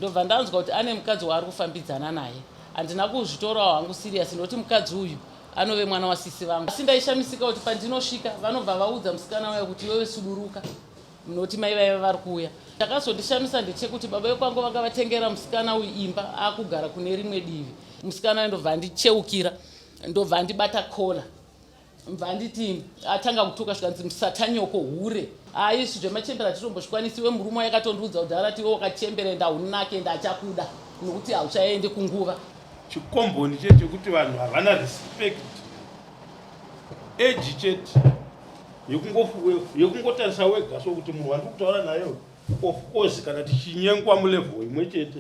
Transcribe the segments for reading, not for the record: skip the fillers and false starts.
Ndobva ndanzwa kuti ane mukadzi waari kufambidzana naye. Handina kuzvitorawo hangu serious nokuti mukadzi uyu anove mwana wasisi vangu. Asi ndaishamisika kuti pandinosvika vanobva vaudza musikana uya kuti iwewe suduruka nokuti mai vaiva vari kuuya. Chakazondishamisa ndechekuti baba vekwangu vanga vatengera musikana uyu imba akugara kune rimwe divi. Musikana uyu ndobva andicheukira ndobva andibata kola Mva anditi atanga kutuka zvikanzi musatanyoko hure. Haa isu zvemachembera hatitombozvikwanisi iwe murume wayakatondiudza kudhara ati iwe wakachembera ende haunake ende achakuda nokuti hauchaendi kunguva. Chikomboni chete chekuti vanhu havana respect age chete yekungotarisa wega so kuti munhu wandiri kutaura naye of course kana tichinyengwa mulevel imwe chete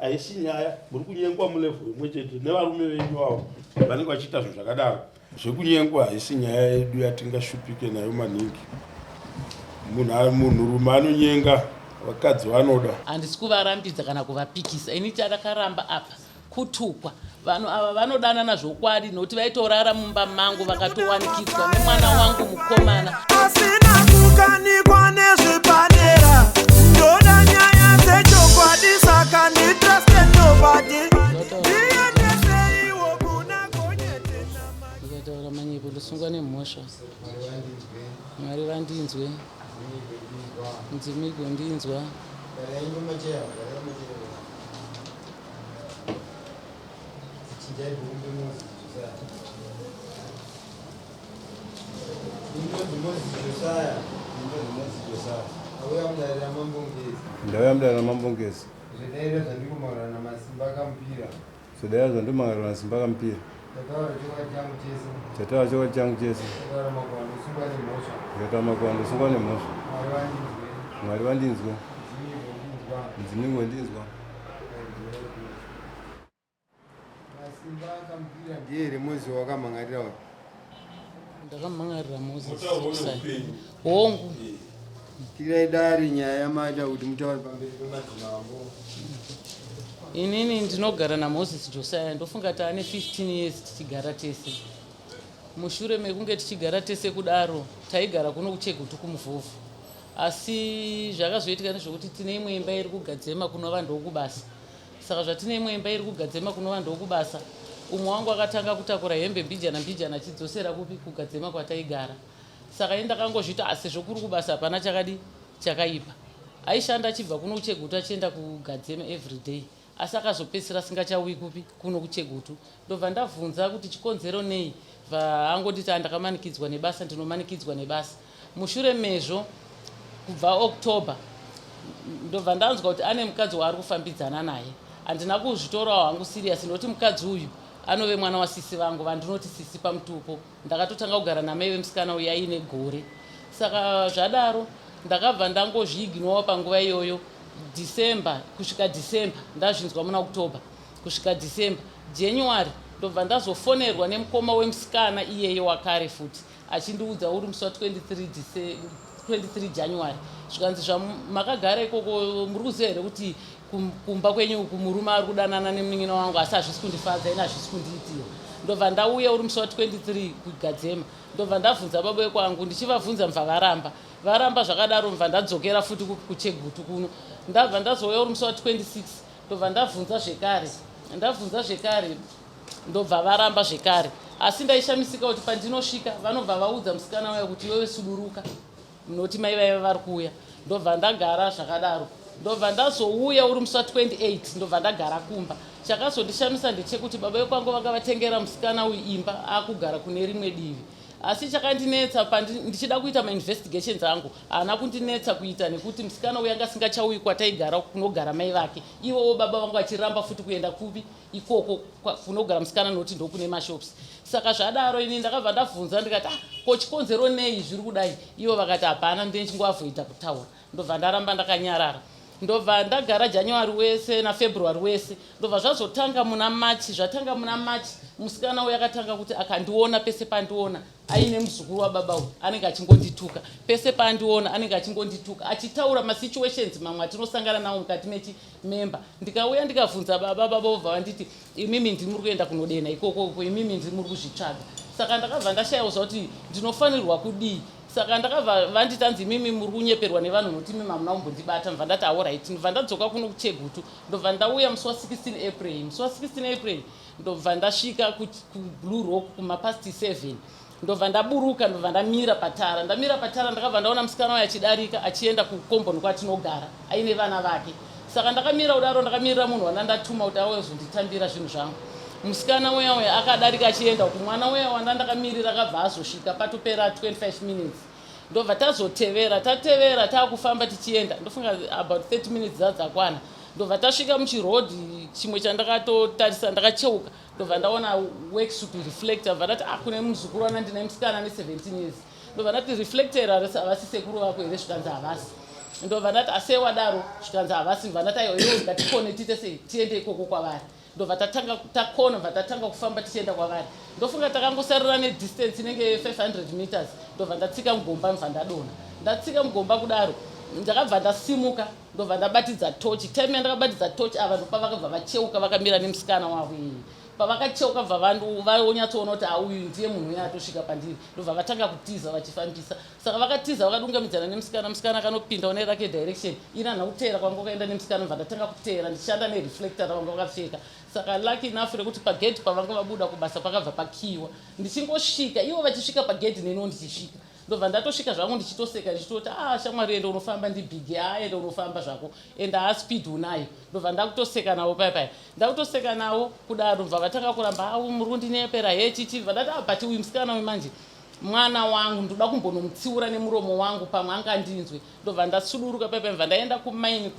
Haisi nyaya, muri kunyengwa mulevel imwe chete nevarume venyu avo vanenge vachiita zvinhu zvakadaro. Zvekunyengwa haisi nyaya yedu yatingashupike nayo maningi. Munhurume anonyenga vakadzi vanoda. Handisi kuvarambidza kana kuvapikisa ini chandakaramba apa kutukwa. Vanhu ava vanodanana zvokwadi nokuti vaitorara mumba mangu vakatowanikidzwa nemwana wangu mukomana. Asina kukanikwa nezvepadera ndoda nyaya dzechokwadi saka nditraste nobody ndiendeseiwo kuna gonyete. Ndikataura manyepo ndosungwa nemhosva. Mwari vandinzwe. Nzimi igondinzwa. Ndauya mudare ramambo Ngezi. Zvedaira zvandikumhaura namasimba akamupira. Zvedaira zvandikumhaura namasimba akamupira. Ndataura chokwadi changu chese. Ndataura chokwadi changu chese. Ndataura makuhwa ndosungwa nemhosva. Ndataura makuhwa ndosungwa nemhosva. Mwari vandinzwe. Mwari vandinzwe. Mudzimu igondinzwa. Masimba akamupira ndiye here Moses wakamhan'arira uyu? Ndakamhan'arira Moses. Hongu. Kirai dare nyaya yamaita kuti mutaure pamberi pemadzimambo. Inini ndinogara naMoses Josiah ndofunga taane 15 years tichigara tese. Mushure mekunge tichigara tese kudaro taigara kuno kuChegutu kuMuvhovhu. Asi zvakazoitika ndezvekuti tine imwe imba iri kuGadzema kunova ndokubasa. Saka zvatine imwe imba iri kuGadzema kunova ndokubasa, umwe wangu akatanga kutakura hembe mbijana mbijana achidzosera kupi kuGadzema kwataigara. Saka ini ndakangozviti ah sezvo kuri kubasa hapana chakadi chakaipa. Aishanda achibva kuno kuChegutu achienda kuGadzema everyday. Asi akazopedzisira asingachauyi kupi kuno kuChegutu. Ndobva ndavhunza kuti chikonzero nei bva angonditi ah ndakamanikidzwa nebasa ndinomanikidzwa nebasa. Mushure mezvo kubva October ndobva ndanzwa kuti ane mukadzi waari kufambidzana naye. Handina kuzvitorawo hangu serious nokuti mukadzi uyu anove mwana wasisi vangu vandinoti sisi pamutupo. Ndakatotanga kugara namai vemusikana uyu aine gore. Saka zvadaro ndakabva ndangozviignowa panguva iyoyo December kusvika December ndazvinzwa muna October kusvika December January ndobva ndazofonerwa nemukoma wemusikana iyeye wakare futi achindiudza uri musi wa 23 23 January zvikanzi zvamakagara ikoko muri kuziva here kuti kumba kwenyu uku murume ari kudanana nemunin'ina wangu asi hazvisi kundifadza ini hazvisi kundiitira ndobva ndauya uri musi wa 23 kugadzema ndobva ndabvunza baba wekwangu ndichivabvunza mva varamba varamba zvakadaro mva ndadzokera futi kuchegutu kuno ndabva ndazouya uri musi wa 26 ndobva ndabvunza zvekare ndabvunza zvekare ndobva varamba zvekare asi ndaishamisika kuti pandinosvika vanobva vaudza musikana uya kuti iwewe suduruka nokuti mai vaiva vari kuuya ndobva ndagara zvakadaro ndobva ndazouya uri musi wa 28 ndobva ndagara kumba chakazondishamisa ndechekuti baba vekwangu vanga vatengera musikana uyu imba akugara kune rimwe divi asi chakandinetsa ndichida kuita mainvestigations angu haana kundinetsa kuita nekuti musikana uyu anga asingachauyi kwataigara kunogara mai vake ivowo baba vangu vachiramba futi kuenda kupi ikoko kunogara musikana nokuti ndokune mashops saka zvadaro ini ndakabva ndabvunza ndikati ah, ko chikonzero nei zviri kudai ivo vakati hapana ndinechingoavhoita kutaura ndobva ndaramba ndakanyarara ndobva ndagara january wese nafebruary wese ndobva zvazotanga muna march zvatanga muna march musikana uyo akatanga kuti akandiona pese pandiona aine muzukuru wababa uyu anenge achingondituka pese paandiona anenge achingondituka achitaura masituations mamwe atinosangana nawo mukati mechi memba ndikauya ndikavhunza baba baba vobva vanditi imimi ndiri muri kuenda kunodena ikoko uko imimi ndiri muri kuzvitsvaga saka ndakabva ndashayiwa zva kuti ndinofanirwa kudii. Saka ndakabva vanditi anzi imimi muri kunyeperwa nevanhu nokuti imimi hamuna kumbondibata. Ndobva ndati aorit, ndobva ndadzoka kuno kuChegutu, ndobva ndauya musi wa16 April. Musi wa16 April ndobva ndasvika kuBlue Rock kumapast 7, ndobva ndaburuka, ndobva ndamira patara. Ndamira patara, ndakabva ndaona musikana wayo achidarika achienda kukomboni kwatinogara aine vana vake. Saka ndakamira kudaro, ndakamirira munhu wanda ndatuma kuti auye kuzonditambira zvinhu zvangu. Musikana uya uya akadarika achienda uku, mwana uya wanda ndakamirira akabva azosvika patopera 25 minutes. Ndobva tazotevera, tatevera, taakufamba tichienda, ndofunga about 30 minutes dzadzakwana, ndobva tasvika muchirodhi chimwe chandakatotarisa. Ndakacheuka, ndobva ndaona worksuit reflector. Bva ndati, ah, kune muzukuru wana ndine musikana ne17 years. Ndobva ndati, reflector havasi sekuru vako here? Zvikanzi havasi. Ndobva ndati, asei wadaro? Zvikanzi havasi. Ndobva ndati, aiwa, iwo ngatikone tiite sei, tiende ikoko kwavari. Ndobva tatanga takona, bva tatanga kufamba tichienda kwavari. Ndofunga takangosarira nedistance inenge 500 meters, ndobva ndatsika mugomba, ndobva ndadonha. Ndatsika mugomba kudaro, ndakabva ndasimuka, ndobva ndabatidza tochi. Time yandakabatidza tochi, ava ndopavakabva vacheuka vakamira nemusikana wavo iyeye. Pavakacheuka, bva vanyatsoona kuti auyu ndiye munhu uya atosvika pandiri, ndobva vatanga kutiza vachifambisa. Saka vakatiza vakadungamidzana nemusikana. Musikana akanopinda nerake direction, ini handina kuteera kwanga kwakaenda nemusikana. Ndobva ndatanga kuteera ndichishanda nereflector ravanga vakapfeka. Saka lucky enough rekuti pagedhi pavanga vabuda kubasa pakabva pakiwa. Ndichingosvika, ivo vachisvika pagedhi, neniwo ndichisvika. Ndobva ndatosvika zvangu ndichitoseka, ndichitoti, ah, shamwari, ende unofamba ndibhigi, a ende unofamba zvako, ende haspeed unayo. Ndobva ndakutoseka navo paya paya, ndakutoseka navo kudaro. Ndobva vatanga kuramba, au muri kundinyepera he chichi. Bva ndati, ah, but uyu musikana uyu manje mwana wangu, ndoda kumbonomutsiura nemuromo wangu, pamwe angandinzwe. Ndobva ndasuduruka paya paya, bva ndaenda kumaini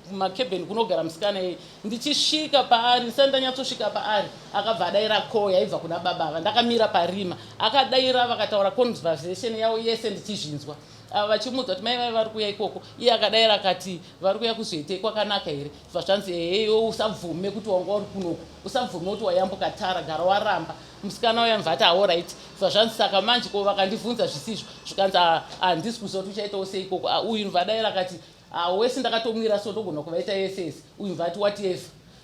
kumakebheni kunogara musikana iyeye. Ndichisvika paari, ndisati ndanyatsosvika paari, akabva adaira call yaibva kuna baba ava. Ndakamira parima, akadaira, vakataura conversation yavo yese ndichizvinzwa, ava vachimuudza kuti mai vai vari kuuya ikoko. Iye akadaira akati, vari kuuya kuzoitei, kwakanaka here? Bva zvanzi, ehe, iwe usabvume kuti wanga uri kunoku, usabvume kuti wayambuka tara, gara waramba. Musikana uya mva ati, aoright. Bva zvanzi, saka manje ko vakandibvunza zvisizvo? Zvikanzi, handisi kuziva kuti uchaitawo sei ikoko. Uyu mva adaira akati, wese ndakatomwira, so ndogona kuvaita yese yese. Uyu mva ati, whatever.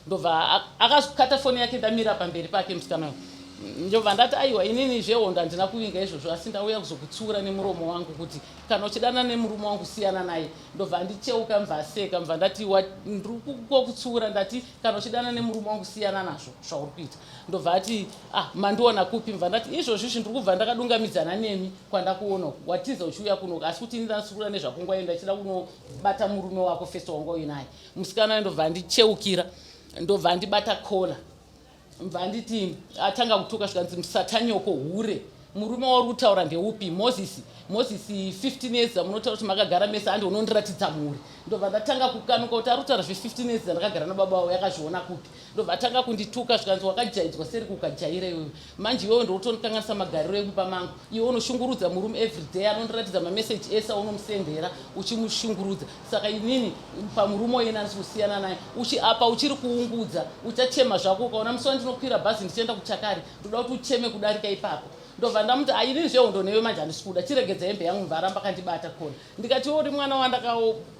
Ndobva akakata foni yake ndamira pamberi pake musikana uyu. Ndobva ndati, aiwa, inini zvehondo handina kuvinga izvozvo, asi ndauya kuzokutsiura nemuromo wangu kuti kana uchidana nemurume wangu, siyana naye. Ndobva andicheuka, mva aseka. Mva ndati, ndiri kukutsiura, ndati kana uchidana nemurume wangu, siyana nazvo zvauri kuita. Ndobva ati, ah, mandiona kupi? Mva ndati, izvozvo izvi ndiri kubva ndakadungamidzana nemi kwandakuona, watiza uchiuya kunoku, asi kuti ini ndasukura nezvakungwayo, ndachida kunobata murume wako first wanga uinaye. Musikana ndobva andicheukira, ndobva andibata collar, mbva anditi, atanga kutuka, zvikanzi, musatanyoko, hure, murume wauri kutaura ndeupi? Moses, Moses, 15 years amunotaura kuti makagara mese, handi unondiratidza mhuri. Ndobva ndatanga kukanuka kuti ari kutaura zve15 years dzandakagara nababa wavo, yakazviona kupi? Ndobva atanga kundituka, zvikanzi, wakajaidzwa seri kukajaira iwewe, manje iwewe ndokutondikanganisa magariro ekumba mangu. Iwe unoshungurudza murume everyday, anondiratidza mameseji ese aunomusendera uchimushungurudza. Saka inini pamurume wena andisi kusiyana naye. Uchi apa uchiri kuungudza, uchachema zvako ukaona musi wandinokwira bhazi ndichienda kuchakari. Ndoda kuti ucheme kudarika ipapo. Ndobva ndamuti, ainini zvehondo newe manje handisi kuda, chiregedza hembe yangu. Mva aramba akandibata kona. Ndikati, iwe uri mwana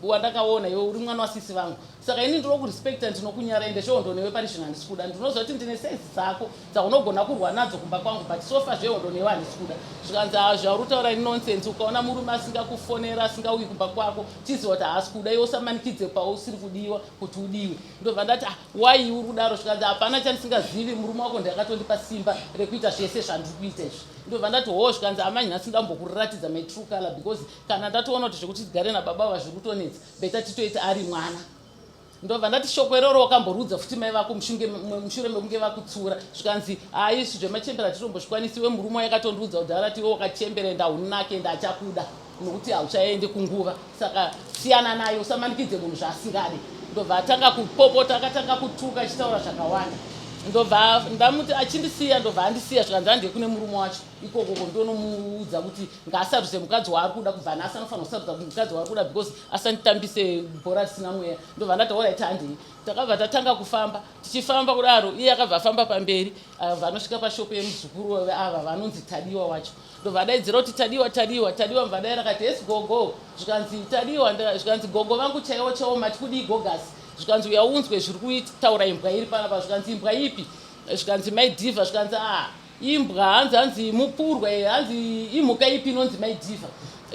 wandakaona, iwe uri mwana wasisi vangu, saka ini ndinokurespecta, ndinokunyara. Ende zvehondo newe pari zvino handisi kuda. Ndinoziva kuti ndine saizi dzako dzaunogona kurwa nadzo kumba kwangu, but so far zvehondo newe handisi kuda. Zvikanzi, ha, zvauri kutaura inonsense. Ukaona murume asingakufonera, asingauyi kumba kwako, chiziva kuti haasi kuda. Iwe usamanikidze pausiri kudiwa kuti udiwe. Ndobva ndati, ah, why uri kudaro? Zvikanzi, hapana chandisingazivi, murume wako ndiakatondipa simba rekuita zvese zvandiri kuita izvi. Ndobva ndati, ho. Zvikanzi, amai, nhasi ndambokuratidza my true color, because kana ndatoona kuti zvekuti tigare nababa vazviri kutonetsa, better titoita ari mwana. Ndobva ndati, shoko iroro wakamborudza futi mai vako mushure mekunge vakutsura? Zvikanzi, hai, zvemachembera hatitombozvikwanisi. Iwe murume yakatondiudza kudhara ti iwe wakachembera, ende haunake, ende achakuda nokuti hauchaendi kunguva, saka siyana naye, usamanikidze munhu zvaasingade. Ndobva atanga kupopota, akatanga kutuka achitaura zvakawanda. Ndobva ndamuti achindisiya, ndobva andisiya. Zvikanzi, handiye kune murume wacho ikokoko, ndonomuudza kuti ngaasarudze mukadzi waari kuda. Kubva nhasi anofanira kusarudza mukadzi waari kuda, because asanditambise bhora risina mweya. Ndobva ndati, alright, handei. Takabva tatanga kufamba. Tichifamba kudaro, iye akabva afamba pamberi, akabva anosvika pashopu yemuzukuru ava vanonzi Tadiwa wacho. Ndobva adaidzira kuti, Tadiwa, Tadiwa, Tadiwa. Mva daira akati, yes gogo. Zvikanzi, Tadiwa. Zvikanzi, gogo vangu chaiwo chaiwo, mati kudii gogasi? Zvikanzi, uya unzwe zviri kutaura imbwa iri panapa. Zvikanzi, imbwa ipi? Zvikanzi, mai Dhivha. Zvikanzi, a. Imbwa hanzi hanzi mupurwa eh, hanzi imhuka ipi inonzi maidhivha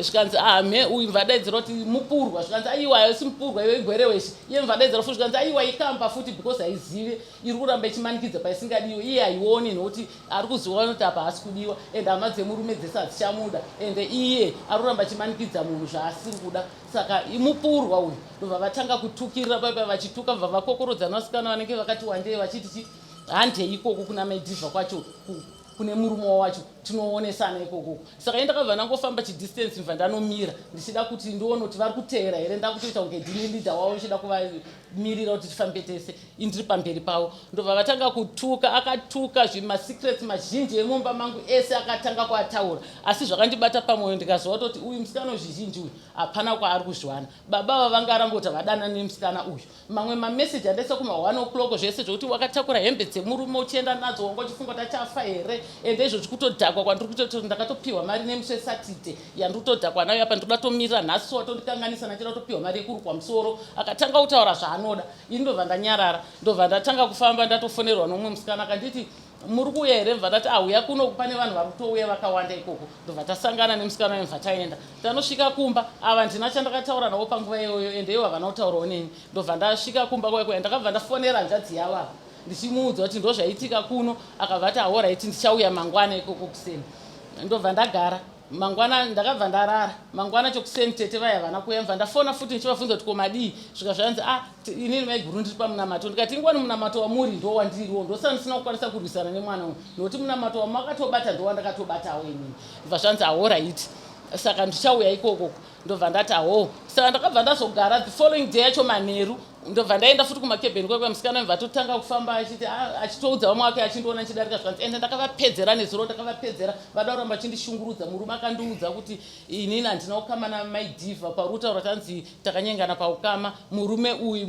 zvikanzi ah me uyu mvadaidzira kuti mupurwa zvikanzi aiwa haisi mupurwa iwe igwere weshe iye mvadaidzira futi zvikanzi aiwa ikamba futi because haizive iri kuramba ichimanikidza paisingadiwe iye haioni nokuti ari kuziva kuti apa haasi kudiwa and hama dzemurume dzese hadzichamuda and iye ari kuramba achimanikidza munhu zvaasiri kuda saka imupurwa uyu ndobva vatanga kutukirira paipa vachituka bva vakokorodza vasikana vanenge vakati wandei vachiti chi handei ikoko kuna maidhivha kwacho kune murume wacho tinoonesana ikoko saka ini ndakabva ndangofamba chidistance mva ndanomira ndichida kuti ndione kuti vari kuteera here ndakutoita kunge ndini leader wavo ndichida kuvamirira kuti tifambe tese ini ndiri pamberi pavo ndobva vatanga kutuka akatuka zvimasecrets mazhinji emumba mangu ese akatanga kuataura asi zvakandibata pamwoyo ndikaziva kutoti uyu musikana zvizhinji uyu hapana kwaari kuzviwana baba ava vanga aramba kuti havadana nemusikana uyu mamwe mameseji andaisa kuma 1 o'clock zvese zvekuti wakatakura hembe dzemurume uchienda nadzo wanga uchifunga kuti achafa here ende izvozvi kutodhakwa kwandiri kutoti ndakatopiwa mari nemusi wesatide yandiri kutodhakwa nayo apa ndinoda tomirira nhasi watondikanganisa nachida kutopiwa mari yekurukwa musoro akatanga kutaura zvaanoda ini ndobva ndanyarara ndobva ndatanga kufamba ndatofonerwa nomumwe musikana akanditi muri kuuya here bva ndati ahuya ah, kuno pane vanhu vari kutouya vakawanda ikoko ndobva tasangana nemusikana uyo bva taenda tanosvika kumba ava ndina chandakataura navo panguva iyoyo ende ivo havana kutaurawo neni ndobva ndasvika kumba kwaikuya ndakabva ndafonera hanzvadzi yavo ava ndichimuudza kuti ndozvaitika kuno akabva ati ahoraiti ndichauya mangwana ikoko kuseni ndobva ndagara mangwana ndakabva ndarara mangwana chokuseni tete vaya havana kuuya mva ndafona futi ndichivabvunza kuti ko madii svika zvanzi ah inini maiguru ndiri pamunamato ndikati ingwani munamato wamuri ndo wandiriwo ndosaka ndisina kukwanisa kurwisana nemwana uyu nokuti munamato wamakatobata ndowandakatobatawo inini bva zvanzi ahoraiti saka ndichauya ikoko ndobva ndati aho saka ndakabva ndazogara the following day yacho manheru ndobva ndaenda futi kumakebheni kwekwe musikana ndobva totanga kufamba achiti ah, achitoudza vamwe vake achindiona ndichidarika zvikanzi ende ndakavapedzera nezuro ndakavapedzera vada kuramba vachindishungurudza murume akandiudza kuti inini handina kukama namaidhivha pauri kutaura tanzi takanyengana paukama murume uyu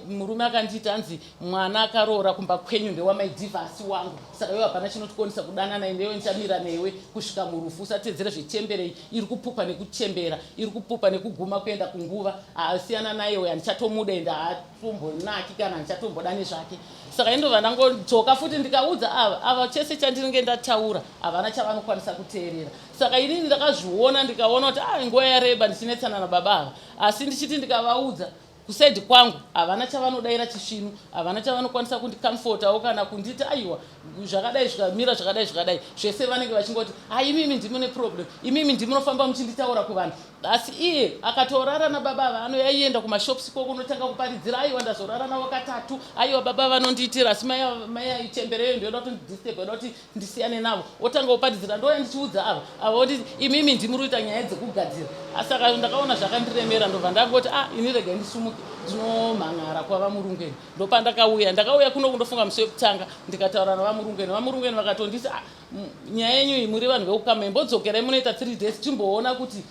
murume akandiita anzi mwana akaroora kumba kwenyu ndewamaidhivha asi wangu saka iwe hapana chinotikonisa kudanana newe ndichamira newe kusvika murufu usatedzere zvechemberei iri kupupa nekuchembera iri kupupa nekuguma kuenda kunguva asiyana naye uyo handichatomuda ende haatombonaki kana handichatomboda nezvake saka indova ndangodzoka futi ndikaudza ava ava chese chandinenge ndataura havana chavanokwanisa kuteerera saka inini ndakazviona ndikaona kuti ah nguva yareba ndichinetsana nababa ava asi ndichiti ndikavaudza Kuside kwangu havana chavanodaira chisvinu, havana chavanokwanisa kundicomfortawo kana kunditi aiwa zvakadai zvikamira zvakadai zvakadai. Zvese vanenge vachingoti ha imimi ndimune problem, imimi ndimunofamba muchinditaura kuvanhu. Asi iye akatorara nababa ava anoyaienda kumashops ikoko unotanga kuparidzira aiwa ndazorara navo katatu, aiwa baba vanondiitira asi mai aichembereyo ndoyoda kutondidisturb yoda kuti ndisiyane navo otanga kupatidzira ndouya ndichiudza ava ava oti imimi ndimuri kuita nyaya dzekugadzira asi aka ndakaona zvakandiremera ndobva ndangoti ah ini regai ndisumuke ndinomhan'ara kwavamurungweni ndopandakauya ndakauya kuno kundofunga musi wekutanga ndikataura navamurungweni vamurungweni vakatonditi ah, nyaya yenyu iyi muri vanhu veukama imbodzokerai munoita three days timboona kuti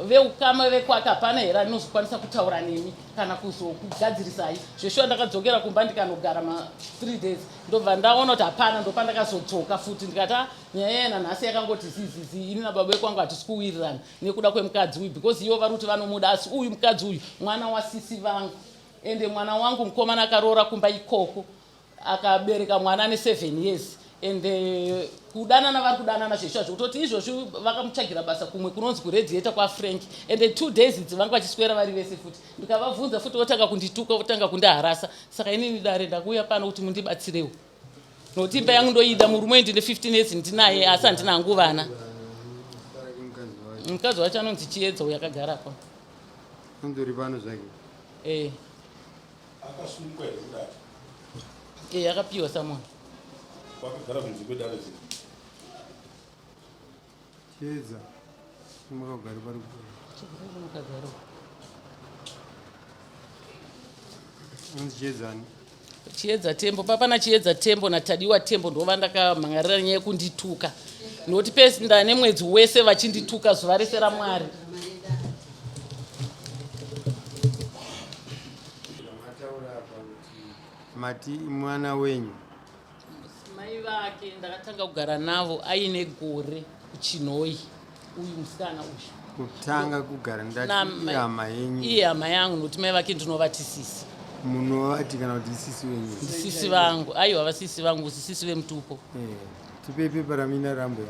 veukama vekwake hapana here anozokwanisa kutaura nemi kana kuzokugadzirisai zveshuwa ndakadzokera kumba ndikanogara ma three days ndobva ndaona kuti hapana ndopandakazodzoka futi ndikati ah, nyaya yena nhasi yakangoti zizizi ini nababa vekwangu hatisi kuwirirana nekuda kwemukadzi uyu because ivo vari kuti vanomuda asi uyu mukadzi uyu mwana wasisi vangu ende mwana wangu mukomana akaroora kumba ikoko akabereka mwana ane seven years and eh, kudanana vari kudanana zveshuwa zvekutoti izvozvi vakamutsvagira basa kumwe kunonzi kuradiator kwafrank and the two days idzi vanga vachiswera vari vese futi ndikavabvunza futi votanga kundituka votanga kundiharasa saka inini dare ndakuuya pano kuti mundibatsirewo nokuti imba yangu ndoida murume ndine 15 years ndinaye asi handina hangu vana mukadzi wacho anonzi chiedza uyo akagarapo eh. Akasungwa here kudare? Eh, akapiwa someone. Wakagara kunze kwedare zii? Chiedza. Makagara pari Makagara. Unzi Chiedza ani? Chiedza Tembo, papana Chiedza Tembo naTadiwa Tembo ndova ndakamhan'arira nyaya yekundituka. Nokuti pesi ndane mwedzi wese vachindituka zuva rese raMwari. Mataura apa kuti mati mwana wenyu. Mai vake ndakatanga kugara navo aine gore kuChinhoyi uyu musikana uyu. Kutanga kugara ndati ihama yenyu. Ihama yangu nokuti mai vake ndinovati sisi. Munovati kana kuti sisi wenyu? Sisi vangu. Aiwa vasisi vangu, sisi vemutupo. Eh. Tipei pepa ramina rambo.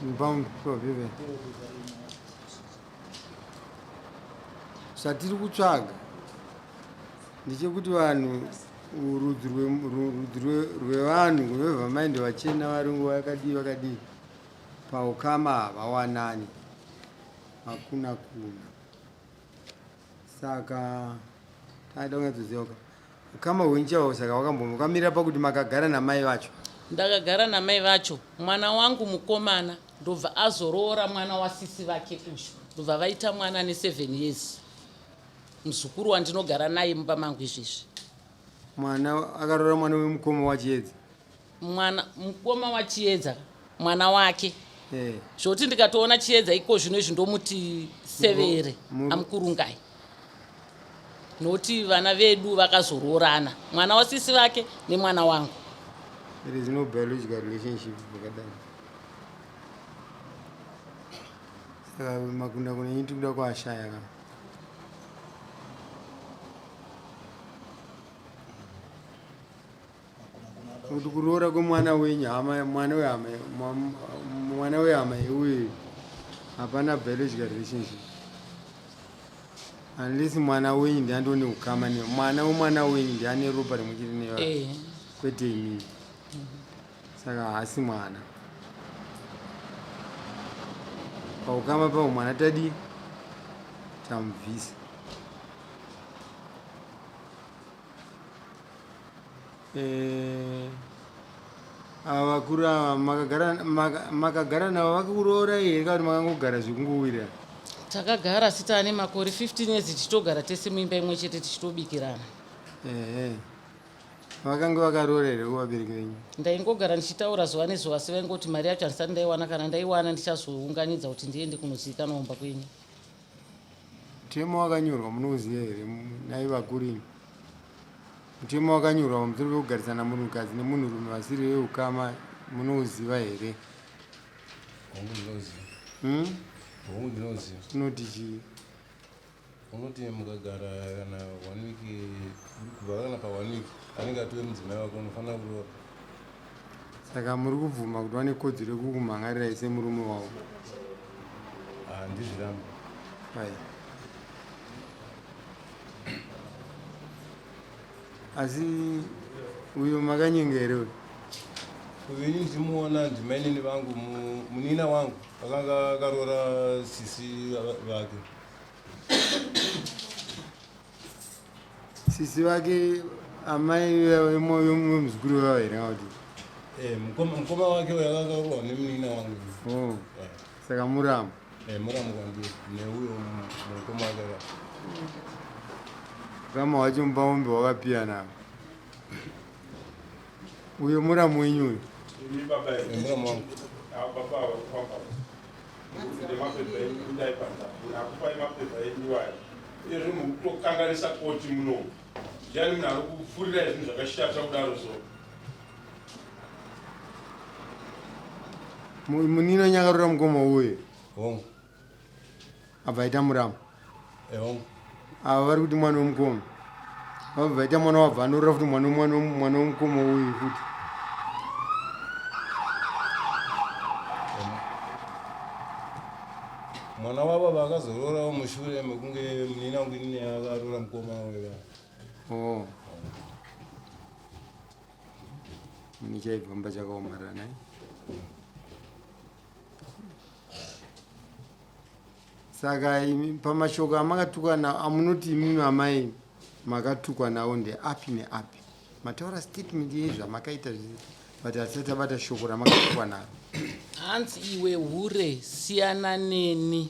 Mpa pepa. Zvatiri kutsvaga ndechekuti vanhu rudzi rwevanhu rwevamaindi vachena varungu vakadii vakadii paukama havawanani makuna kuna saka taida kunyatsoziva ukama hwenyu chaiwo saka wakambomukamira pakuti makagara namai vacho ndakagara namai vacho mwana wangu mukomana ndobva azoroora mwana wasisi vake uyu ndobva vaita mwana ane 7 years muzukuru wandinogara naye mumba mangu izvezvi mwana akaroora mwana wemukoma wachiedza mwana mukoma wachiedza mwana wake eh. Zvekuti ndikatoona Chiedza iko zvino izvi ndomuti severe amukurungai nokuti vana vedu vakazoroorana mwana wasisi vake nemwana wangu. There is no biological relationship pakadai. Saka makunda kuna nyiti kuda kuashaya ka. Kuti kuroora kwemwana wenyu hama mwana wehama mwana wehama yeuyu hapana biological relationship unless mwana wenyu ndiye andone ukama ne mwana wemwana wenyu ndiye ane ropa rimwe chete neyo eh. kwete imini saka haasi mwana paukama pao mwana tadii tamubvisa Eh, ava vakuru ava makagara makagara navo vakuroora here kana kuti makangogara zvekungowirira? Takagara asi taane makore 15 years tichitogara tese muimba imwe chete tichitobikirana. Ehe. Vakanga vakaroora here kuvabereki venyu? Ndaingogara ndichitaura zuva nezuva asi vaingoti mari yacho handisati ndaiwana kana ndaiwana ndichazounganidza kuti ndiende kunozivikanwa kumba kwenyu. Mutemo wakanyorwa munouziva here nhai vakuru imi? Mutemo wakanyorwa pamusoro pekugarisana munhukadzi nemunhurume vasiri veukama munouziva here? Hongu ndinouziva. Hmm? Hongu ndinouziva. Unoti chii? Unoti mukagara kana one week kubva kana pa one week anenge atove mudzimai wako unofanira kuroora. Saka muri kubvuma kuti vane kodzero yekukumhan'arirai semurume wavo? Handizvirambi. Vai. Asi uyo makanyenga here uyu? Uyu ini ndichimuona ndimainini vangu munin'ina wangu akanga akaroora sisi vake. Sisi vake amai vemuzukuru vavo here kana kuti? Eh, mukoma wake uyo akanga akaroorwa nemunin'ina wangu. Oh. Eh. Saka muramu. Eh, muramu kwandiri neuyo mukoma wake. Ukama hwacho mupaombe hwakapiyana apa. Uyo muramu wenyu uyu. Imi baba Eh, muramu wangu. Avo baba ava kufamba. Ndine mapepa enyu kudai panza. Akupai mapepa enyu iwayo. Uyezve mukutokanganisa koti muno. Ndiani munhu ari kupfurira zvinhu zvakashata kudaro so? Munino nyakarora mukoma uyu. Hongu. Abva aita muramu. Eh, hongu. Ava vari kuti mwana wemukoma. Vabva vaita mwana wabva anorora futi mwana mwana mwana wemukoma uyu futi. Mwana wababa akazororawo mushure mekunge munina wangu inini akaroora mukoma weva. Oh. Mune chaibva mumba chakaomarara nhai. Saka imi pamashoko amakatukwa nawo amunoti imimi amai makatukwa nawo ndeapi neapi? Mataura statement yezvamakaita zvese but hatisati tabata shoko ramakatukwa naro. Hanzi iwe hure siyana neni.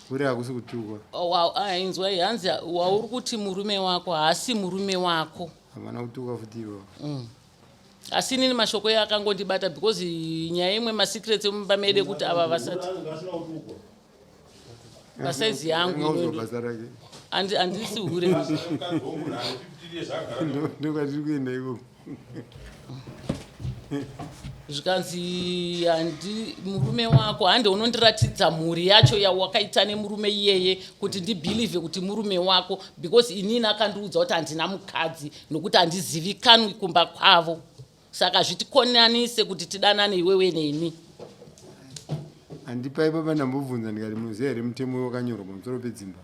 Hure hakusi kutukwa. Oh, ah, inzwai hanzi wauri kuti murume wako haasi murume wako. Havana kutukwa futi ivo. Asi inini mashoko iye akangondibata because nyaya imwe masecrets emumba medu ekuti ava vasati pasaizi yangu basa rake. Handisi hure. Ndokwatiri kuenda ikoko. Zvikanzi handi murume wako hande unondiratidza mhuri yacho yawakaita nemurume iyeye kuti ndibhilivhe kuti murume wako because inini akandiudza kuti handina mukadzi nokuti handizivikanwi kumba kwavo. Saka zvitikonanise kuti tidanane iwewe neni. Handipa ipapa ndambobvunza ndikati munoziva here mutemo wakanyorwa pamusoro pedzimba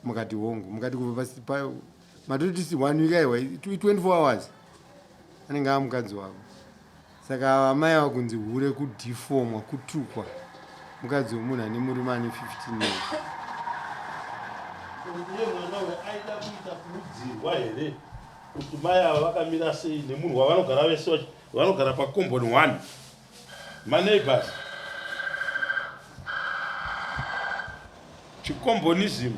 mukati hongu mukati kubva pasi matotisi one week aiwa 24 hours anenge ava mukadzi wako saka ava amai ava kunzi hure kudhifomwa kutukwa mukadzi wemunhu ane murume ane 15 years Uye mwana uyu aida kuita kuudzirwa here kuti mai ava vakamira sei nemunhu wavanogara vese vanogara pakomboni one maneighbors chikombonism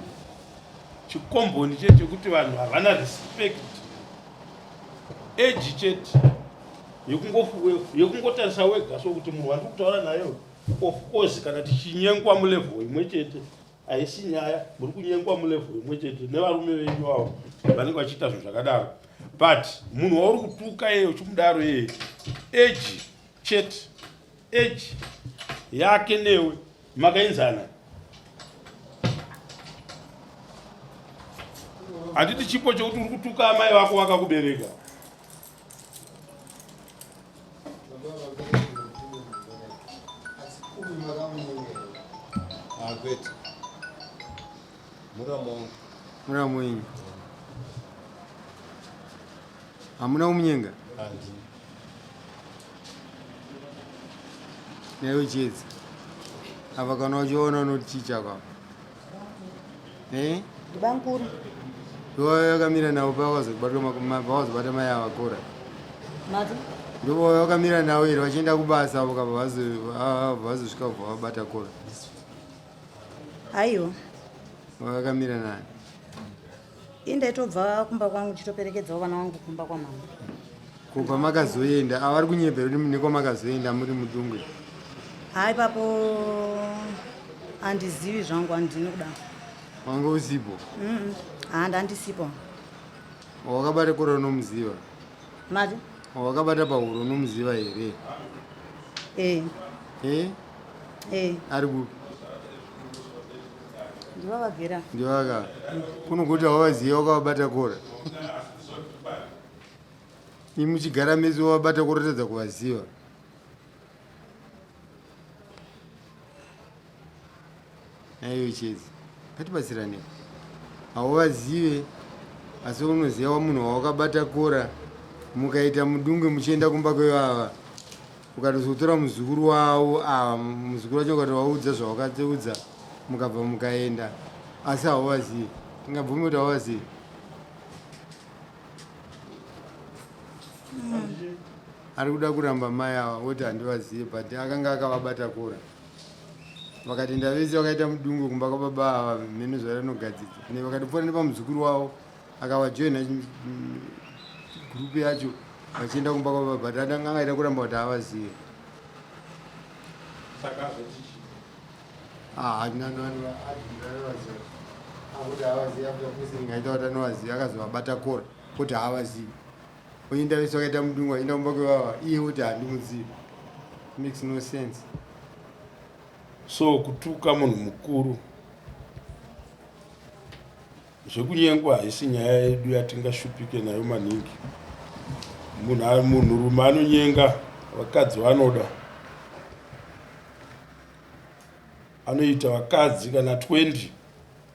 chikomboni chete chekuti vanhu havana respect age chete yekungotarisa wega so kuti munhu wandiri kutaura nayo of course kana tichinyengwa mulevel imwe chete haisi nyaya muri kunyengwa mulevel imwe chete nevarume venyu avo vanenge vachiita zvinhu zvakadaro but munhu wauri kutuka yeye uchimudaro yeye age chete age yake newe makaenzana handiti chipo chekuti uri kutuka amai vako vakakubereka Kwete. Muramu wangu. Muramu wenyu. Hamuna kumunyenga? Handina. Naiwe Chiedza. Apa kana uchiona unoti chii chako apa? Eh? Ndibankuru. Ndivo wakamira navo pawakazobatwa pawakazobata mai ava kora. Mati? Ndivo wakamira navo here vachienda kubasa avo kava vazosvika kubva vabata kora. Aiwa. Wakamira nani? Ini ndaitobva kumba kwangu ndichitoperekedzawo vana vangu kumba kwamama. Ko kwamakazoenda avari kunyepera kuti nekwamakazoenda muri mudungwe? Haa ipapo handizivi zvangu handini kuda. Wanga usipo? Haa ndandisipo. Wakabata kora unomuziva? Mati? Wakabata pahuro unomuziva here? Eh. Eh? Eh. Ari kupi? Ndivo vagera. Ndivo vaka. Kunogoti hauvaziva wakavabata kora. Imi muchigara mese wavabata kora tadza kuvaziva. Naiyo chedzi. Ngatibatsirane. Hauvazive asi unoziva wamunhu wawakabata kora mukaita mudungwe muchienda kumba kwevava ukatozotora muzukuru wavo ava muzukuru wacho ukatovaudza zvawakatiudza mukabva mukaenda asi hauvazivi tingabvume kuti hauvazivi ari kuda kuramba mai ava woti handivazive but akanga akavabata kora vakatenda vese vakaita mudungwe kumba kwababa ava mheno zvaranogadzidza ne vakatopfuura nepamuzukuru wavo akavajoina gurupu yacho vachienda kumba kwababa but atanga angaita kuramba kuti havazive akuti havazivi after questioning aita kuti anovaziva akazovabata kora kuti havazivi oenda vese vakaita mudungwe vachienda kumba kwevava iye kuti handimuzivi makes no sense so kutuka munhu mukuru Zvekunyengwa haisi nyaya yedu yatingashupike nayo maningi. Munhu munhurume anonyenga vakadzi vanoda anoita vakadzi kana 20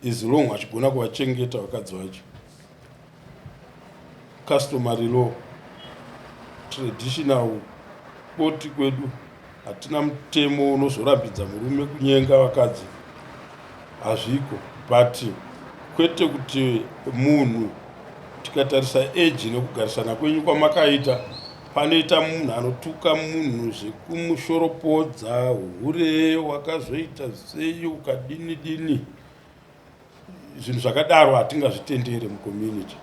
as long achigona kuvachengeta vakadzi vacho. Customary law traditional koti kwedu hatina mutemo unozorambidza murume kunyenga vakadzi hazviko but kwete kuti munhu tikatarisa age nekugarisana kwenyu kwamakaita panoita munhu anotuka munhu zvekumushoropodza hure wakazoita sei ukadini dini zvinhu zvakadaro hatingazvitendere mucommunity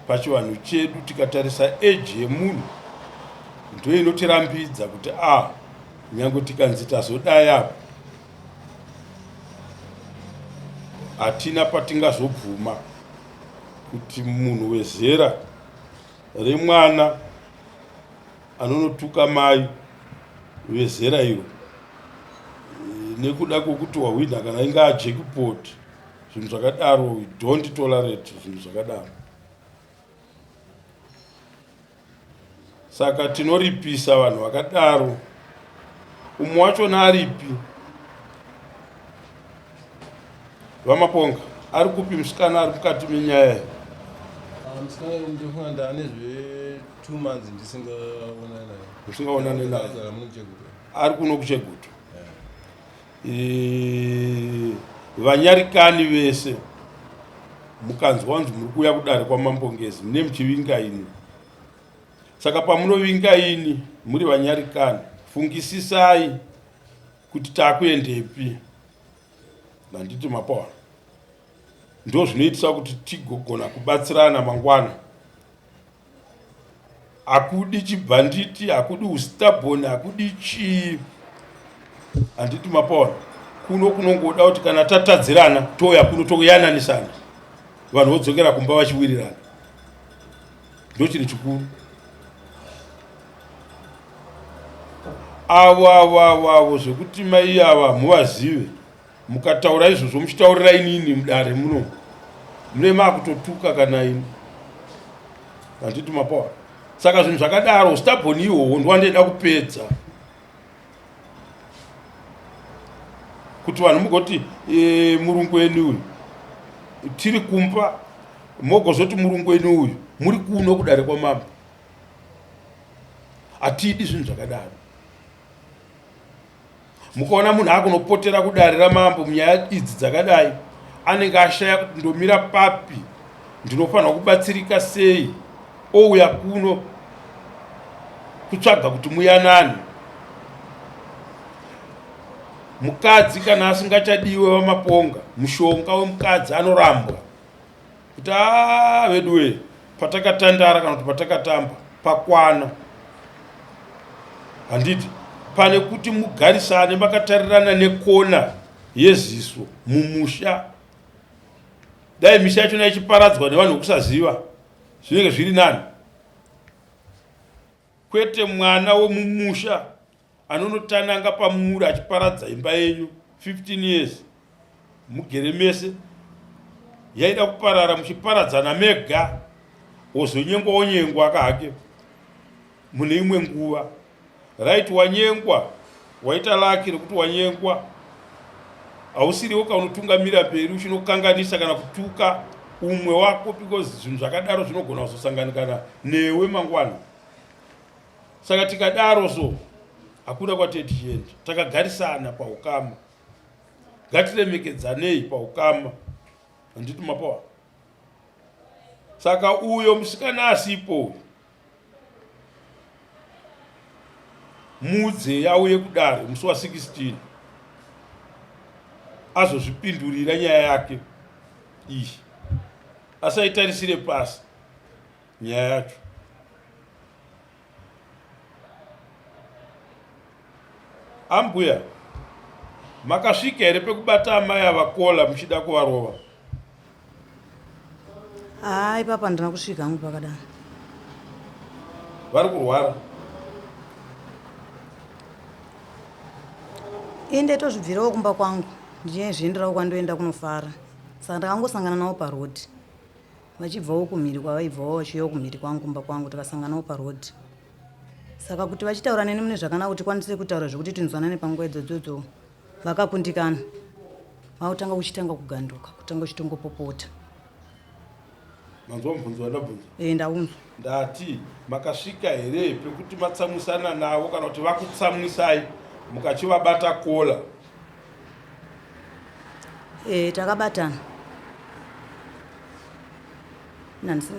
pachivanhu chedu tikatarisa age yemunhu ndiyo inotirambidza kuti a ah, nyange tikanzi tazodai apa hatina patingazobvuma kuti munhu wezera remwana anonotuka mai vezera iro nekuda kwekuti wahwinha kana ingaa jackpot zvinhu zvakadaro we don't tolerate zvinhu zvakadaro. Saka tinoripisa vanhu vakadaro. Umwe wachona aripi? VaMaponga, ari kupi musikana ari mukati menyaya iyi? Ah, musikana ndofunga ndaane zve two months ndisingaonane naye. Musingaonane naye? Agara muno kuChegutu. Ari kuno kuChegutu. Eh, vanyarikani vese mukanzwa kunzi muri kuuya kudare kwaMambo Ngezi mune muchivinga ini. Saka pamunovinga ini muri vanyarikani, fungisisai kuti takuendepi. Handiti mapaona? Ndozvinoitisa kuti tigogona kubatsirana mangwana. Hakudi chibhanditi, hakudi ustabhoni, hakudi chii. Handiti mapaona? Kuno kunongoda kuti kana tatadzirana touya kuno toyananisana, vanhu vodzokera kumba vachiwirirana. Ndochinhu chikuru. Avo avo avo avo zvekuti mai ava hamuvazive, mukataura izvozvo muchitaurira inini mudare muno mune makutotuka kana ini. Handiti mapawa? Saka zvinhu zvakadaro stubborn ihwohwo ndowandida kupedza kuti vanhu mugoti e, murungu eni uyu tiri kumba, mogozoti murungu eni uyu muri kuno kudare kwamambo. Hatidi zvinhu zvakadaro. Mukaona munhu akunopotera kudare ramambo munyaya idzi dzakadai, anenge ashaya kuti ndomira papi, ndinofanirwa kubatsirika sei, ouya kuno kutsvaga kuti muyanane. Mukadzi kana asingachadiwe vaMaponga, mushonga wemukadzi anorambwa kuti aa veduwe patakatandara kana kuti patakatamba pakwana. Handiti pane kuti mugarisane makatarirana nekona yeziso mumusha. Dai misha yachona ichiparadzwa nevanhu vekusaziva zvinenge zviri nani, kwete mwana wemumusha anonotananga pamuri achiparadza imba yenyu 15 years mugere mese, yaida kuparara muchiparadzana mega, wozonyengwa wonyengwa ka hake mune imwe nguva. Right, wanyengwa, waita laki rekuti wanyengwa, hausiriwo kaunotungamira mberi uchinokanganisa kana kutuka umwe wako, because zvinhu zvakadaro zvinogona kuzosanganikana newe mangwana. Saka tikadaro so hakuna kwatee tichienda, takagarisana paukama, ngatiremekedzanei paukama. Handiti mapawa? Saka uyo musikana asipo uyu muudze yauye kudare musi wa 16 azozvipindurira nyaya yake iyi, asaitarisire pasi nyaya yacho. Ambuya, makasvika here pekubata amai ava kola muchida kuvarova? Haa, ipapa handina kusvika hangu pakadaro. Vari kurwara? Ini ndaitozvibvirawo kumba kwangu ndichizvienderawo kwandoenda kunofara, saka ndakangosangana navo paroad vachibvawo kumhiri kwavaibvawo vachiuyawo kumhiri kwangu kumba kwangu, tikasanganawo paroad. Saka kuti vachitaura neni mune zvakanaka kuti tikwanise kutaura zvekuti tinzwanane panguva idzodzodzo, vakakundikana. Vakutanga kuchitanga kuganduka, kutanga kuchitongopopota. Manzwa mubvunzo wandabvunza? Eh, ndaunzwa. Ndati makasvika here pekuti matsamwisana navo kana kuti vakutsamwisai mukachivabata kola? Eh, takabatana.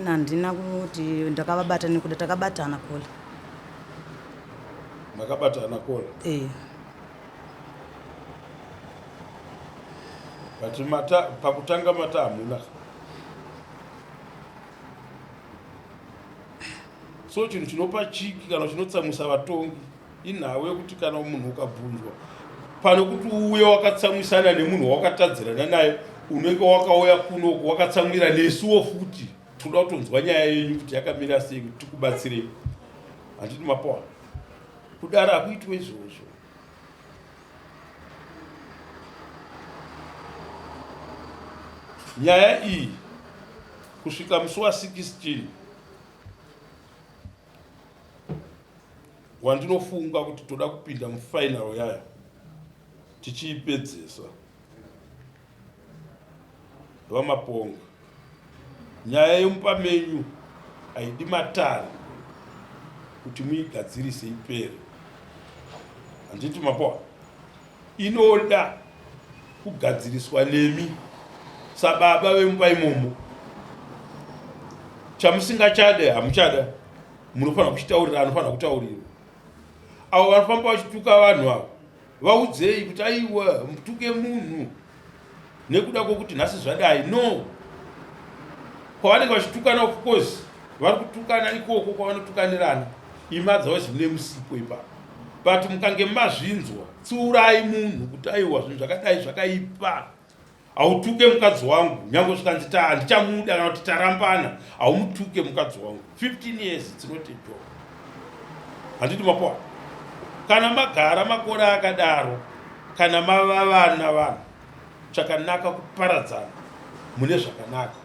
Handina kuti ndakavabata nekuda, takabatana kola. Makabatana kola? Eh. But mata pakutanga mata hamuna. So chinhu chinopa chiki kana chinotsamwisa vatongi inhau yekuti kana munhu ukabvunzwa pane kuti uuye wakatsamwisana nemunhu wawakatadzirana naye, unenge wakauya kunoku wakatsamwira nesuwo futi. Tinoda kutonzwa nyaya yenyu kuti yakamira sei kuti tikubatsirei. Handiti mapoa? Kudaro hakuitwe izvozvo. Nyaya iyi kusvika musi wa 16 Wandinofunga kuti toda kupinda mufinal yayo tichiipedzesa. VaMaponga, nyaya yemumba menyu haidi matare kuti muigadzirise ipere. Handiti mapoa? Inoda kugadziriswa nemi sababa vemumba imomo. Chamusingachade hamuchada, munofanira kuchitaurira anofanira kutaurirwa. Avo vanofamba vachituka vanhu ava, vaudzei kuti aiwa, mutuke munhu nekuda kwokuti nhasi zvadai. No, kwavanenge vachitukana, of course vari kutukana ikoko kwavanotukanirana, imi otherwise mune musipo ipapo. But mukange mazvinzwa, tsiurai munhu kuti aiwa, zvinhu zvakadai zvakaipa. Hautuke mukadzi wangu, nyange zvikanzi ta handichamuda kana kuti tarambana, haumutuke mukadzi wangu. 15 years, it's not a joke. Handiti mapoa? Kana magara makore akadaro, kana mava vana vanhu, chakanaka kuparadzana mune zvakanaka.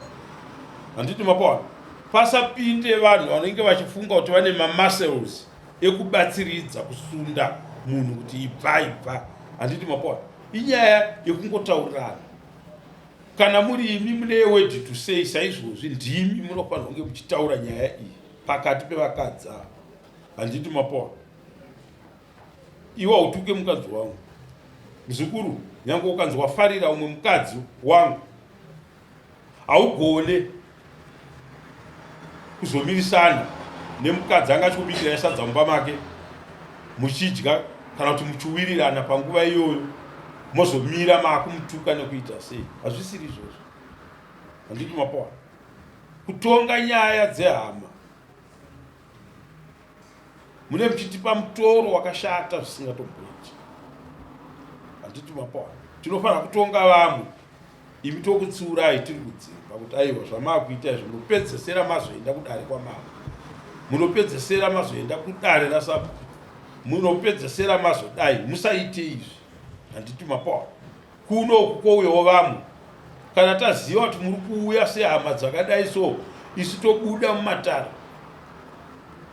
Handiti mapoa? Pasapinde vanhu vanenge vachifunga kuti vane mamuscles ekubatsiridza kusunda munhu kuti ibva, ibva. Handiti mapoa? Inyaya yekungotaurirana. Kana muri imi mune word to say saizvozvi, ndimi munofanirwa kunge muchitaura nyaya iyi pakati pevakadzi ava. Handiti mapoa? Iwe hautuke mukadzi wangu, muzukuru. Nyange ukanzi wafarira umwe mukadzi wangu, haugone kuzomirisana nemukadzi anga achikubikira sadza mumba make muchidya, kana kuti muchiwirirana panguva iyoyo, mozomira maakumutuka nekuita sei. Hazvisiri izvozvo. Handiti mapoa? Kutonga nyaya dzehama mune muchitipa mutoro wakashata zvisingatomboiti. Handiti mapoa? Tinofanira kutonga vamwe, imi tokutsiurai tiri kudzimba kuti aiwa, zvamaakuita izvi, munopedzesera mazoenda kudare kwamambo, munopedzesera mazoenda kudare rasabhuku, munopedzesera mazodai. Musaite izvi. Handiti mapoa? Kuno uku kwouyawo vamwe. Kana taziva kuti muri kuuya sehama dzakadai so, isu tobuda mumatare,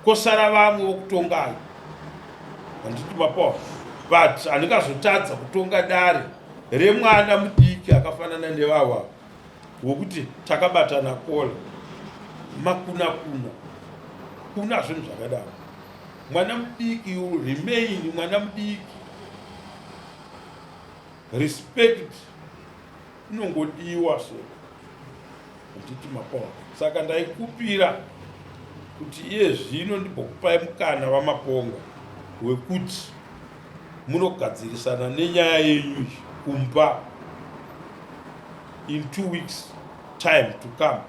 kosara vamwe vokutongai. Handiti mapoa? But handingazotadza kutonga dare remwana mudiki akafanana nevava wekuti takabatana kola makuna kuna kuna zvinhu zvakadaro. Mwana mudiki, you remain mwana mudiki. Respect inongodiwa so. Handiti mapoa? Saka ndaikupira kuti iye zvino ndimbokupai mukana, vaMaponga, wekuti munogadzirisana nenyaya yenyu kumba in 2 weeks time to come.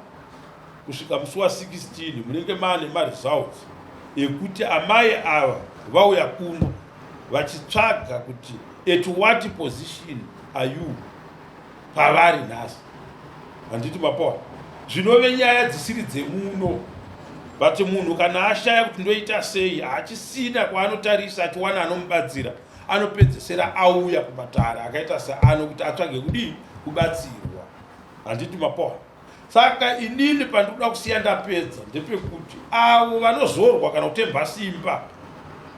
Kusvika musi wa16 munenge maane maresults ekuti amai ava vauya kuno vachitsvaga kuti at what position are you pavari nhasi. Handiti mapoa? Zvinove nyaya dzisiri dzemuno, but munhu kana ashaya kuti ndoita sei, haachisina kwaanotarisa achiwana anomubatsira, anopedzesera auya kumatare akaita seano kuti atsvage kudii? Kubatsirwa. Handiti mapoa? Saka inini pandikuda kusiya ndapedza ndepekuti avo vanozorwa kana kutemba simba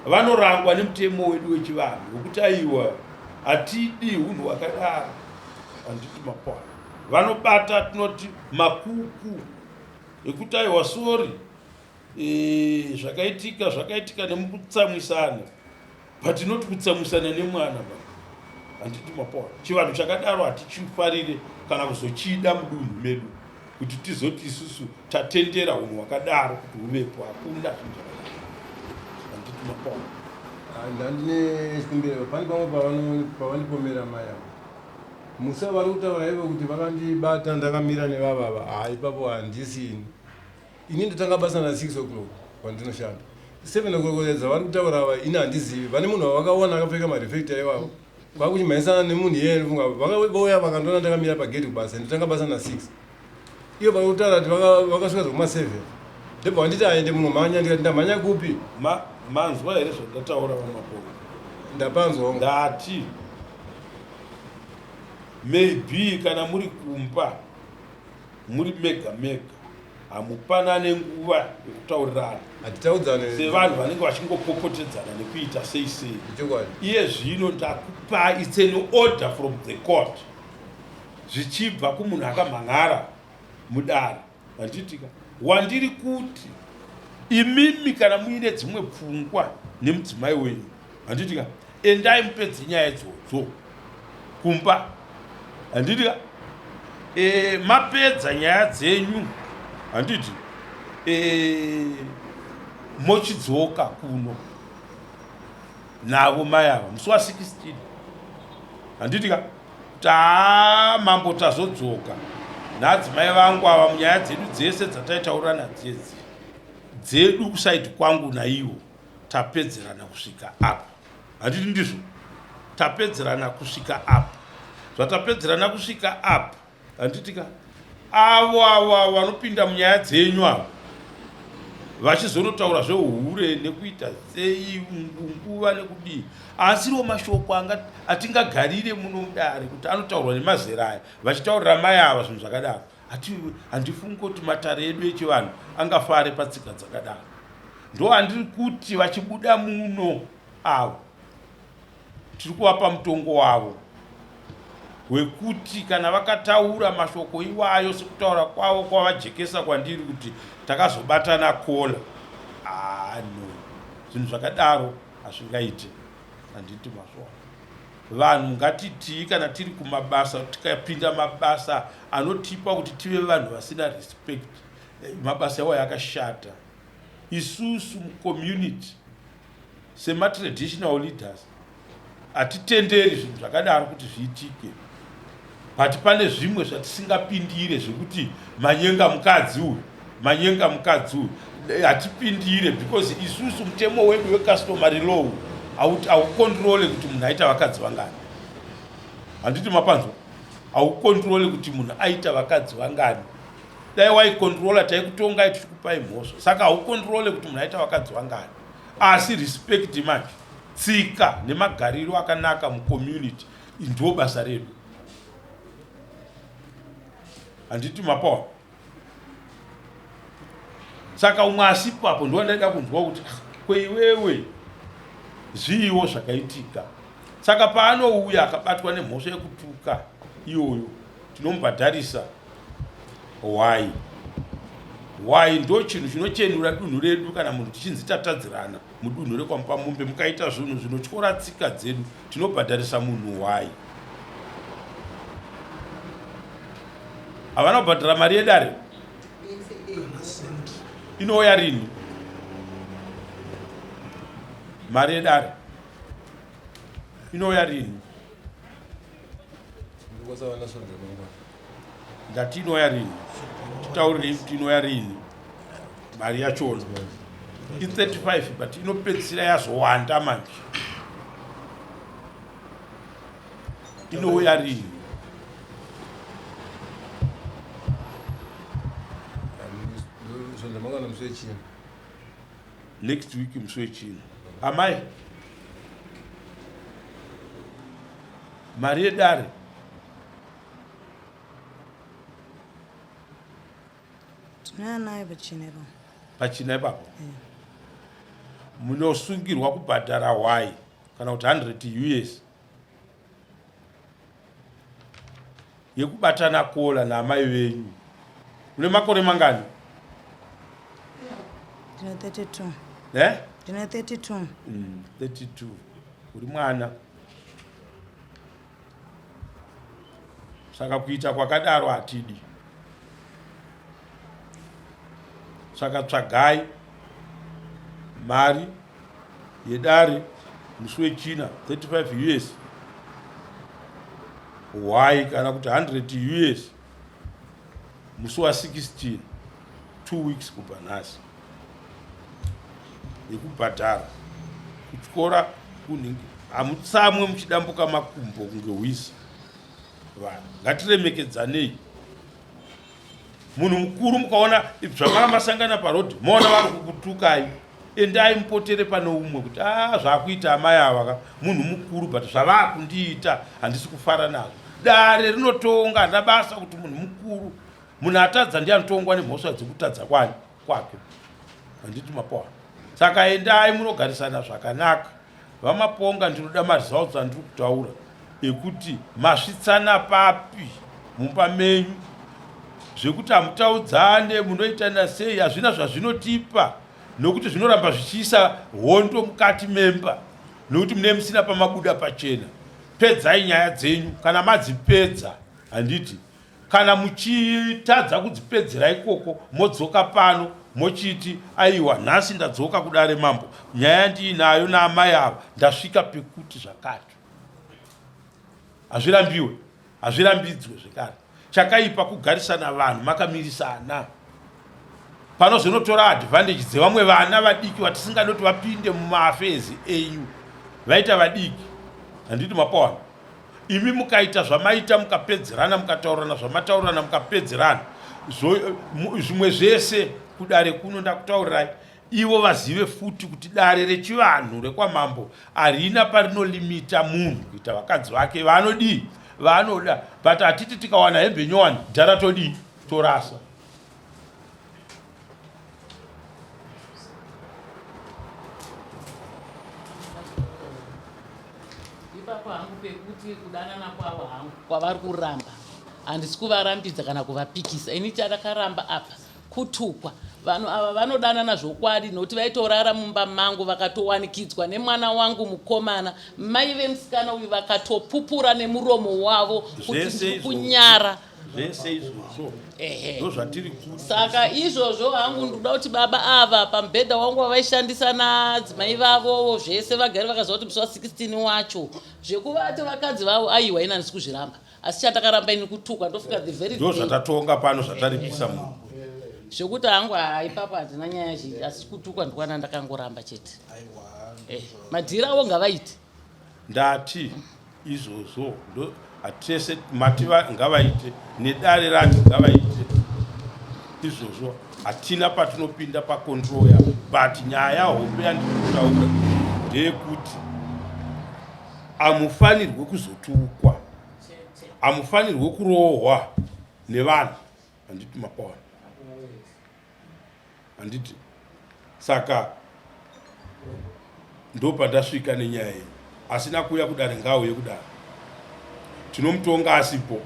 vanorangwa nemutemo wedu wechivanhu wekuti aiwa, hatidi unhu hwakadaro. Handiti mapoa? Vanobata tinoti makuku ekuti aiwa, sorry, zvakaitika zvakaitika nemukutsamwisana, but tinoti kutsamwisana nemwana ba. Handiti mapoa? Chivanhu chakadaro hatichifarire kana kuzochida mudunhu medu, kuti tizoti isusu tatendera unhu hwakadaro kuti huvepo. Hakuna zvinhu zvakadaro. Handiti mapoa? Ndandine chikumbiro. Pane pamwe pavandipomera mai avo musa vari kutaura ivo kuti vakandibata ndakamira nevavava. Ha, ipapo handisi ini. Ini ndotanga basa na6 o'clock kwandinoshanda. 7 o'clock dzavari kutaura ava, ini handizivi. Vane munhu wavakaona akapfeka mareflector ivavo, kwakuchimhanyisana nemunhu iyeye. Funga vauya vakandiona ndakamira pagedhi kubasa. Ndotanga basa na6. Iyo vari kutaura kuti vakasvika zvekuma7, ndobva vanditi aende munomhanya. Ndikati ndamhanya kupi? Manzwa here zvandataura, vaMaponga? Ndapanzwa. Ndati maybe kana muri kumba muri mega mega. Hamupanane nguva yekutaurirana. Hatitaudzane. Sevanhu vanenge vachingopopotedzana nekuita sei sei. Chokwadi. Iye zvino ndakupa it's an order from the court. Zvichibva kumunhu akamhan'ara mudare. Handitika wandiri kuti imimi kana muine dzimwe pfungwa nemudzimai wenyu handitika endai mupedze nyaya idzodzo kumba handitika e, mapedza nyaya dzenyu handiti e, mochidzoka kuno navo mai ava musi wa 16 handiti ka kuti haa mambo tazodzoka nadzimai vangu ava munyaya dzedu dzese dzataitaurirana dzedzi dzedu kusaidi kwangu naivo tapedzerana kusvika apa handiti ndizvo tapedzerana kusvika apa zvatapedzerana kusvika apa Handiti ka avo avo avo vanopinda munyaya dzenyu avo vachizonotaura zveuhure nekuita sei nguva nekudii asiriwo mashoko anga atingagarire muno mudare kuti anotaurwa nemazera aya vachitaurira mai ava zvinhu zvakadaro handifungi kuti matare edu echivanhu angafare patsika dzakadaro ndo andiri kuti vachibuda muno avo Tiri kuvapa mutongo wavo wekuti kana vakataura mashoko iwayo sekutaura kwavo kwavajekesa kwandiri kuti takazobatana kola ah, no zvinhu zvakadaro hazvingaite handiti mazvoa vanhu ngatitii kana tiri kumabasa tikapinda mabasa anotipa kuti tive vanhu vasina respect eh, mabasa iwayo akashata Isusu mucommunity sematraditional leaders hatitenderi zvinhu zvakadaro kuti zviitike but pane zvimwe zvatisingapindire zvekuti manyenga mukadzi uyu manyenga mukadzi uyu hatipindire because isusu mutemo wedu wecustomary law haukontrole kuti munhu aita vakadzi vangani handiti mapanzwa haukontrole kuti munhu aita vakadzi vangani dai waikontrola taikutongai tichikupai mhosva saka haukontrole kuti munhu aita vakadzi vangani asi respect manje tsika nemagariro akanaka mucommunity ndo basa redu handiti mapawa saka umwe asipo apo ndiwa ndaida kunzwa kuti ah, kweiwewe zviiwo zvakaitika saka paanouya akabatwa nemhosva yekutuka iyoyo tinomubhadharisa hwai hwai ndo chinhu chinochenura dunhu redu kana munhu tichinzi tatadzirana mudunhu rekwamupamombe mukaita zvinhu zvinotyora tsika dzedu tinobhadharisa munhu hwai havana kubhadhara mari yedare inouya rini mari yedare inouya rini Ndati inouya rini? Titaurirei kuti inouya rini mari yachona. I 35 but inopedzisira yazowanda manje. Inouya rini? Next week musi wechina. Amai mari yedare Tinoya nayo pachina ipapo. Pachina ipapo. Yeah. Munosungirwa kubhadhara hwai kana kuti 100 US yekubatana kola naamai venyu. Une makore mangani? Ndine 32. Eh? Ndine 32. 32. Uri mwana. Saka kuita kwakadaro hatidi. Saka tsvagai mari yedare musi wechina 35 us hwai kana kuti 100 us musi wa 16 2 weeks kubva nhasi yekubhadhara kutyora kunhingi hamutsamwe muchidambuka makumbo kunge hwizi vanhu ngatiremekedzanei munhu mukuru mukaona zvamava masangana paroad moona vari kukutukai endai mupotere pane umwe kuti a ah, zvakuita amai ava ka munhu mukuru but zvavakundiita handisi kufara nazvo dare rinotonga handina basa kuti munhu mukuru. Munhu atadza ndiye anotongwa nemhosva dzekutadza kwani kwake. Handiti mapoa. Saka endai munogarisana zvakanaka. VaMaponga ndinoda maresults andiri kutaura ekuti masvitsana papi mumba menyu zvekuti hamutaudzane munoitana sei hazvina zvazvinotipa nokuti zvinoramba zvichiisa hondo mukati memba nokuti mune musina pamabuda pachena pedzai nyaya dzenyu kana madzipedza handiti Kana muchitadza kudzipedzera ikoko modzoka pano mochiti aiwa nhasi ndadzoka kudare mambo nyaya yandiinayo naamai ava ndasvika pekuti zvakati. Hazvirambiwe, hazvirambidzwe zvekare. Chakaipa kugarisana vanhu makamirisana. Panozonotora advantage dzevamwe vana vadiki vatisingade kuti vapinde mumaafezi enyu. Vaita vadiki. Handiti mapawana? Imi mukaita zvamaita mukapedzerana mukataurirana zvamataurirana mukapedzerana zvimwe zvese kudare kuno ndakutaurirai ivo vazive futi kuti dare rechivanhu rekwamambo harina parinolimita munhu kuita vakadzi vake vaanodii vaanoda but hatiti tikawana hembe nyowani dhara todii torasa. Ipapo hangu pekuti kudanana kwavo hangu kwavari kuramba handisi kuvarambidza kana kuvapikisa ini chandakaramba apa kutukwa vanhu ava vanodanana zvokwadi nokuti vaitorara mumba mangu vakatowanikidzwa nemwana wangu mukomana mai vemusikana uyu vakatopupura nemuromo wavo kuti ndiri kunyara zvese izvozvo ndozvatiri kuti saka izvozvo hangu ndikuda kuti baba ava pamubhedha wangu wavaishandisa nadzimai vavo zvese vagare vakaziva kuti musi wa 16 wacho zvekuvati vakadzi vavo aiwa ini handisi kuzviramba asi chandakaramba ini kutukwa ndofunga the very ndo zvatatonga pano zvataripisa munhu zvekuti hangu haa ipapo handina nyaya zhinji asi kutukwa ndikwana ndakangoramba chete eh, madhiri avo ngavaite Ndati izvozvo ndo hatese mati ngavaite nedare racho ngavaite izvozvo hatina patinopinda pacontrol yavo but nyaya hombe yandiri kutaura ndeyekuti hamufanirwe kuzotukwa hamufanirwe kurohwa nevanhu handiti mapawana handiti saka ndopandasvika nenyaya iyi asina kuuya kudare ngaauye kudare tinomutonga asipo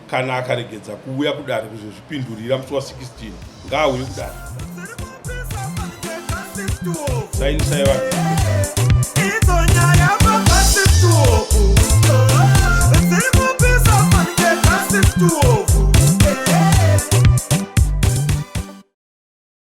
kana akaregedza kuuya kudare kuzozvipindurira musi wa 16 ngaauye kudare sainisai vanhu.